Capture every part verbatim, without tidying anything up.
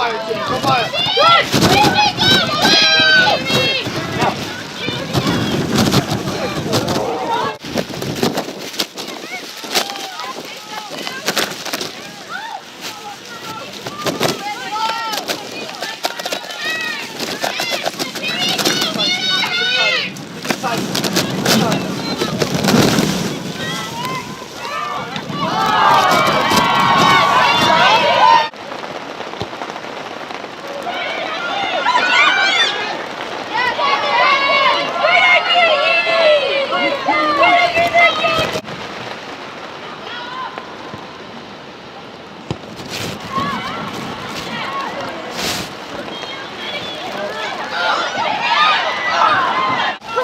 Come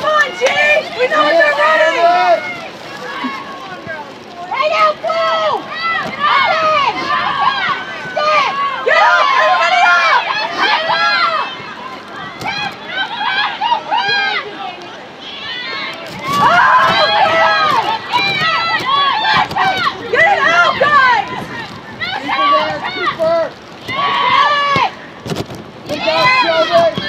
on, Jade! We know what they're running! Right out, go! Get up! Everybody up! Get it out, guys! Keep it there, keep her! Good job, Shelby!